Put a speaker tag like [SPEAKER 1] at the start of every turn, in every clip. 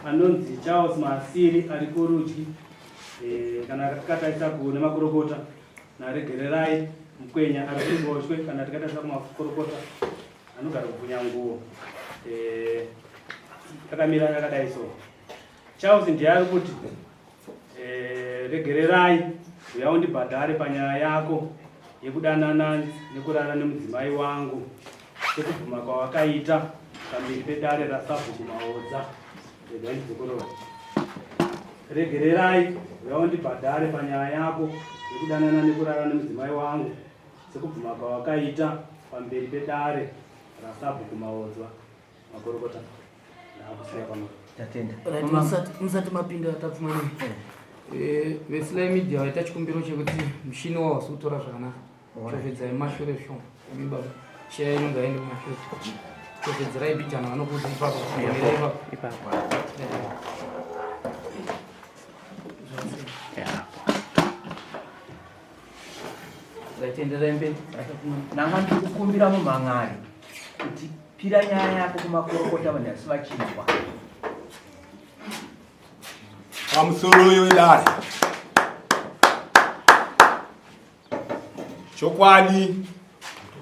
[SPEAKER 1] Anonzi Charles Masiri ari kurudyi eh, kana tikatarisa kune makurukota naRegererai Mukwenya ari kuruboshwe kana tikatarisa kumakurukota anogara kubvunya nguo eh, akamira akadai so. Charles ndiye ari kuti eh, regererai uya undibhadhare panyaya yako yekudanana nekurara nemudzimai wangu sekubvuma kwawakaita pamberi pedare rasabhuku Maodza. Regai ndidzokorore. Regererai uya undibhadhare panyaya yako yekudanana nekurara nemudzimai wangu sekubvuma kwawakaita pamberi pedare rasabhuku Maodzwa. Makorokota. Ndakusiya pano.
[SPEAKER 2] Tatenda.
[SPEAKER 3] Right, musati mapinda Tapfumanei. Eh, veSly Media vaita chikumbiro chekuti mushini wavo hausi kutora zvakanaka. Chovhedzai mashure zvishoma. Imi baba. Share yenyu ngaende kumashure. Chovhedzerai bijana vanokuudza ipapo. Mirai ipapo.
[SPEAKER 2] Ipapo.
[SPEAKER 3] Right, enderai mberi.
[SPEAKER 2] Nanga ndiri kukumbira mumhan'ari kuti pira nyaya yako kumakorokota vanhu asi vachinzwa.
[SPEAKER 4] Pamusoro wedare. Chokwadi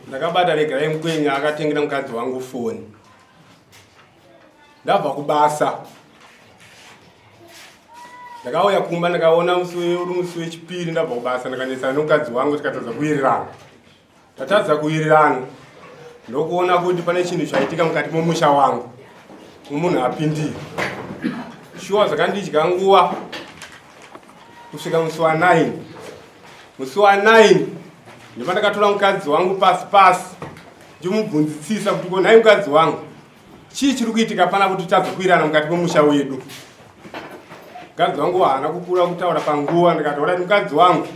[SPEAKER 4] ndakabata Regerai Mukwenya akatengera mukadzi wangu foni. Ndabva kubasa. Ndakauya kumba ndakaona musi uri musi wechipiri ndabva kubasa ndakanetsana nemukadzi wangu tikatadza kuwirirana. Tatadza kuwirirana ndokuona kuti pane chinhu chaitika mukati momusha wangu munhu apindira. Shuwa zvakandidya nguva kusvika musi wa 9. Musi wa 9 ndipo ndakatora mukadzi wangu pasi pasi ndimubvunzitsisa kuti ko nhai mukadzi wangu chii chiri kuitika pana kuti titadza kuwirana mukati memusha wedu. Mukadzi wangu haana kukura kutaura panguva ndikati orai mukadzi wangu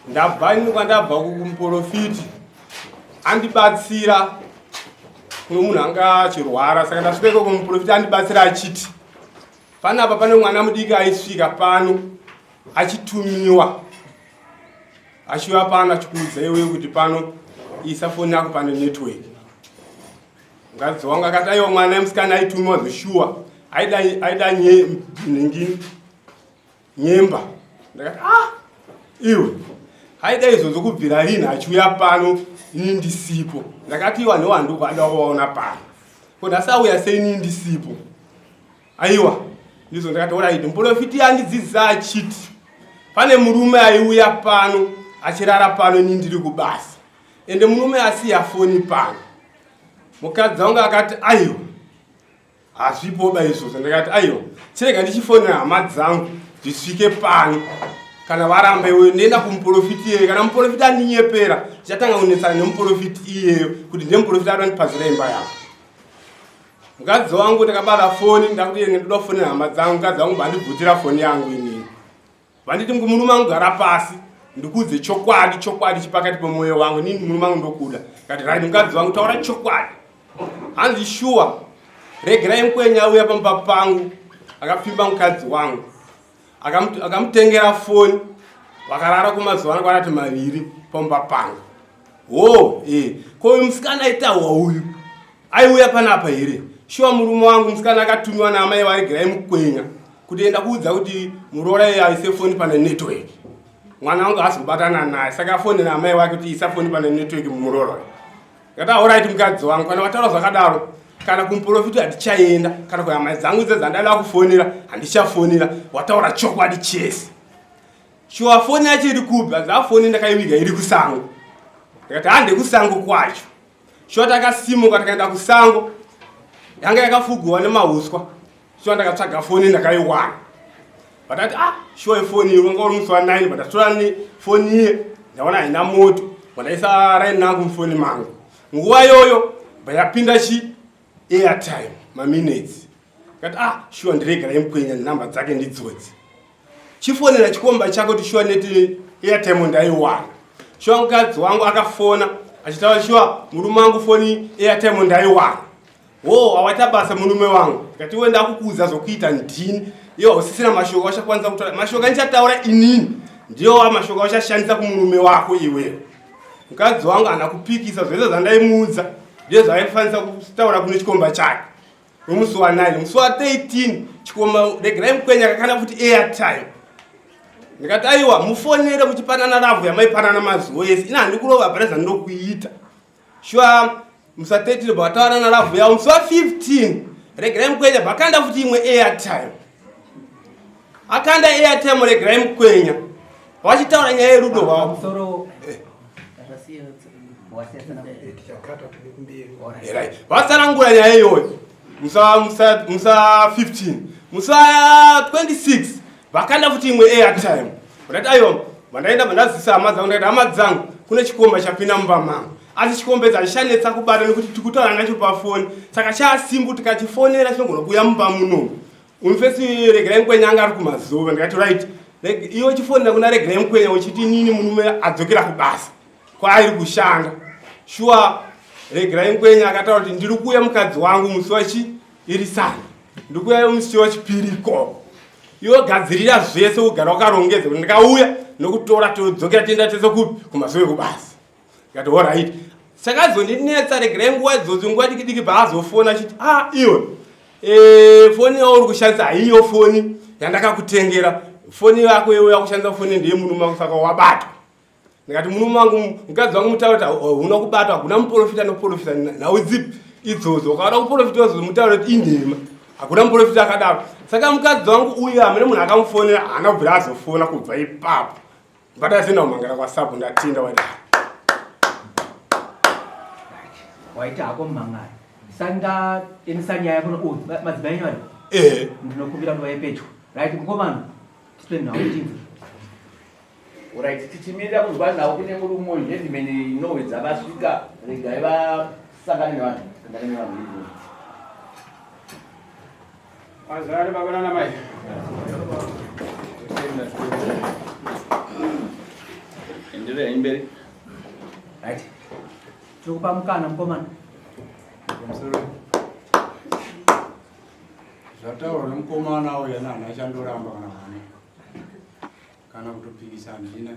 [SPEAKER 4] ndabva ini kwandabva kumuporofiti andibatsira kuno munhu anga achirwara saka ndasvika ikoko muporofiti andibatsira achiti panapa pane mwana mudiki aisvika pano achitumiwa achiuya pano achikuudza iwewe kuti pano isa foni yako pane network. Mukadzi wangu akati aiwa mwana musikana aitumiwa zveshuwa aida aida nhingi nyemba. Ndakati ah iwe aida izvozvo kubvira rini achiuya pano ini ndisipo. Ndakati iwa newandu ada kuvaona pano ko nhasi auya sei ini ndisipo. Aiwa ndizvo ndakati oraiti muprofiti andidzidzisa achiti pane murume aiuya pano achirara pano ini ndiri kubasa ende murume asiya foni pano. Mukadzi wangu akati aiwa hazvipoba izvozvo. Ndakati aiwa chirega ndichifonera hama dzangu zvisvike pano kana varamba iweyo ndoenda kumuprofiti iyeyo kana muprofiti andinyepera ndichatanga kunetsana nemuprofiti iyeyo kuti ndiye muprofiti anondipazira imba yangu. Mukadzi wangu ndakabata foni ndakuti ndoda kufonera hama dzangu mukadzi wangu vandibvutira foni yangu inini. Vanditi murume wangu gara pasi ndikuudze chokwadi chokwadi chipakati pemwoyo wangu inini murume wangu ndokuda. Kati right mukadzi wangu taura chokwadi. Hanzi shuwa regerai mukwenya auya pamba pangu akapfimba mukadzi wangu akamutengera foni vakarara kumazuva anokwana kuti maviri pamba pangu. Ho eh ko uyu musikana aitawa uyu aiuya panapa here? Shuwa murume wangu musikana akatumiwa naamai varegerai mukwenya kuti enda kuudza kuti muroora iye aise foni pane network. Mwana wangu haasi kubatana naye saka afonera amai wake kuti isa foni pane network muroora. Ndakati alright mukadzi wangu kana wataura zvakadaro kana kumuprofita handichaenda kana kuhama dzangu dze dzandada kufonera handichafonera wataura chokwadi chese. Shuwa foni yacho iri kupi? Hanzi afoni ndakaiviga iri kusango. Ndakati hande kusango kwacho. Shuwa takasimuka takaenda kusango yanga yakafugurwa nemahuswa. Shuwa ndakatsvaga foni ndakaiwana. But ati ah shuwa ifoni iyi wanga uri musi wa 9 but ndatora foni iye. Ndaona haina moto, wandaisa raini nangu mufoni mangu. Nguva iyoyo bva yapinda chi airtime maminutes. Kati ah shuwa ndiregerai mukwenya nhamba dzake ndidzodzi. Chifonera chikomba chako kuti shuwa neti airtime ndaiwana. Shuwa mukadzi wangu akafona achitaura shuwa murume wangu foni airtime ndaiwana. Wo wawaita basa murume wangu. Ndikati iwe ndakukuudza zvokuita ndini. Iwe hausisina mashoko auchakwanisa kutaura. Mashoko andichataura inini ndiyo mashoko auchashandisa kumurume wako iwewe. Mukadzi wangu haana kupikisa zvese zvandaimuudza ndiye zvaaifanisa kutaura kune chikomba chake. Nomusi wa 9, musi wa 13 chikomba regerai mukwenya kakana futi airtime. Ndikati aiwa mufonere muchipanana lavhu yamaipanana mazuva ese. Ini handikurova hapana zvandinokuita. Shuwa musi wa 13 bvataurana lavhu yavo musi wa 15 regerai mukwenya bvakanda futi imwe airtime. Akanda airtime regerai mukwenya. Vachitaura nyaya yerudo rwavo.
[SPEAKER 2] Pamusoro
[SPEAKER 4] Vatsanangura nyaya iyoyo musa musa musa 15 musa 26 vakanda futi imwe airtime. Ndati aiwa vandaenda vandazisa hama dzangu ndakati hama dzangu kune chikomba chapinda mumba mangu asi chikomba ichi hachichanetsa kubata nekuti tikutaura nacho pafoni saka chaasimbu tikachifonera chinogona kuuya mumba munomu. Umfesi regerai mukwenya anga ari kumazuva ndikati right iwe chifonera kuna regerai mukwenya uchiti inini murume adzokera kubasa kwaari kushanda shuwa regerai mukwenya akataura kuti ndiri kuuya mukadzi wangu musi wachi iri sani ndiri kuuya musi wechipiri ikoko iwe gadzirira zvese ugara wakarongedza kuti ndikauya nokutora todzokera tienda tese kupi kumazuva ekubasa ndikati horait chakazondinetsa regerai nguva idzodzo nguva diki diki paazofona achiti ah iwe e, foni yauri kushandisa haiyo foni yandakakutengera foni yako iwe yakushandisa foni ndeye murume wako saka wabatwa ndikati murume wangu mukadzi wangu mutaura kuti hauna kubatwa hakuna muprofita anoprofita nhau dzipi idzodzo ukaona kuprofita wazomutaura kuti inhema hakuna muprofita akadaro saka mukadzi wangu uyu hamene munhu akamufonera haana kubvira azofona kubva ipapo Mbada kumangara kwasabu ndatinda wadai.
[SPEAKER 2] Waita hako mumangara. Sanda endesa nyaya kuno oh, madzimai enyu ari.
[SPEAKER 4] Eh.
[SPEAKER 2] Ndinokumbira kuti vauye pedyo. Right mukomana. Tipe nhau tinzwe.
[SPEAKER 5] Right tichimirira kunzwa nhau kune murume uyu headman inowedza vasvika regai vasangane nevanhu sangane nevanhu headman.
[SPEAKER 1] Mazari baba nana mai.
[SPEAKER 5] Enderera imberi.
[SPEAKER 2] Right. Tiri kupa mukana mukomana.
[SPEAKER 6] Pamusoro. Zvataurwa nemukomana uya nani achandoramba kana mwana. Kana kutopikisa handina.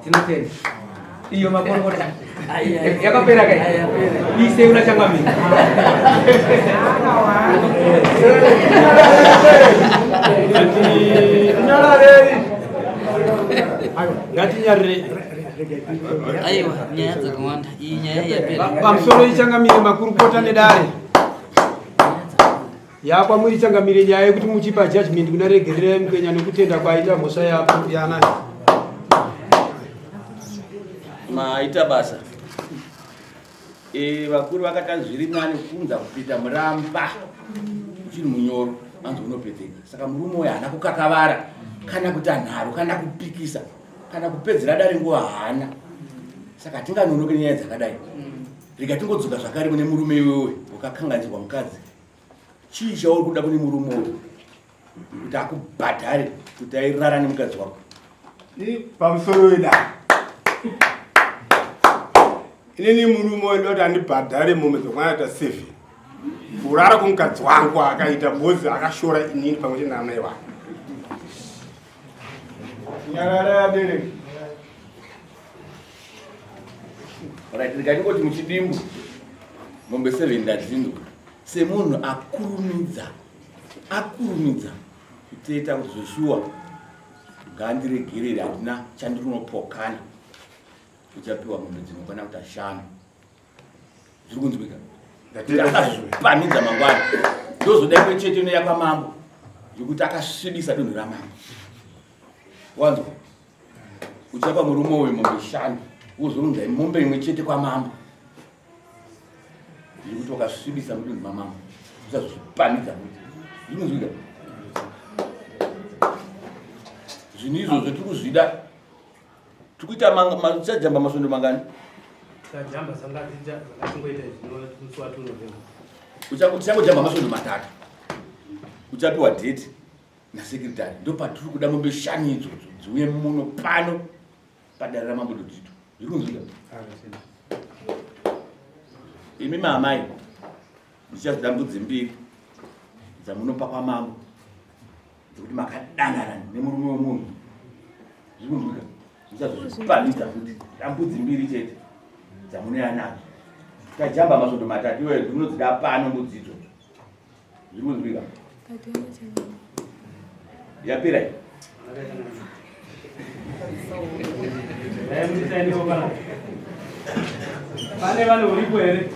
[SPEAKER 2] Tinotenda. Iyo makorokota. Yakapera kai. Ise una changamira.
[SPEAKER 1] Ngatinyarire.
[SPEAKER 3] Aiwa, nyaya dzakawanda. Iyi nyaya yapera.
[SPEAKER 1] Pamusoro ichangamire makurukota nedare. Yakwamuri changamire nyaya yekuti muchipa judgment kuna regererai Mukwenya nekutenda kwaaita mhosva yapo yaanayo.
[SPEAKER 5] Maita basa. E, vakuru vakati zviri nani kunza kupinda muramba uchiri munyoro anzi unopedzeka. Saka murume uyu haana kukakavara kana kuita nharo kana kupikisa kana kupedzera dare nguva haana. Saka hatinganonoke nyaya dzakadai. Rega tingodzoka zvakare kune murume iwewe wakakanganisirwa mukadzi. Chii chauri kuda kune murume uyu kuti akubhadhare kuti airara nemukadzi wako?
[SPEAKER 4] Pamusoro wedare. Inini murume wedu kuti andibhadhare mombe dzokwana 7. Kurara kumukadzi wangu akaita bhozi akashora inini pamwe chete naamai wake.
[SPEAKER 6] Nyarara yabereki.
[SPEAKER 5] Right, ndikangoti muchidimbu mombe 7 ndadzinzwa semunhu akurumidza kuteta kuti zveshuwa ngaandiregerere, handina chandinopokana, uchapiwa mombe dzinokwana kuita 5. Zviri kunzwika? Kuti akazvipamidza mangwana ndozoda imwe chete inoya kwamambo yekuti akasvibisa dunhu ramambo. Wanzwa? Uchapa murume uyu mombe 5 wozorunza mombe imwe chete kwamambo yekuti wakasvibisa mudunhu mamambo, usazvipamidza futi. Zvinonzwika? Zvinhu izvozvo tiri kuzvida. Tiri kuita tichajamba masvondo mangani?
[SPEAKER 1] Tajamba zvangatingoita musi wa 2 November.
[SPEAKER 5] Tichangojamba masvondo matatu. Uchapiwa date nasekretary. Ndopatiri kuda mombe shanu idzodzo dziuye muno pano padare ramambo Dotito. Zviri kunzwika? Imi maamai ndichazoda mbudzi mbiri dzamunopa kwamambo dzekuti makadanana nemurume wemunhu. Zviri kunzwika? Ndichazozvipamidza futi mbudzi mbiri chete dzamunouya nadzo. Tajamba masvondo matatu iweyo ndinodzida pano mbudzi idzodzo. Zviri kunzwika? Yapera iyi.
[SPEAKER 1] Pane vane uripo here?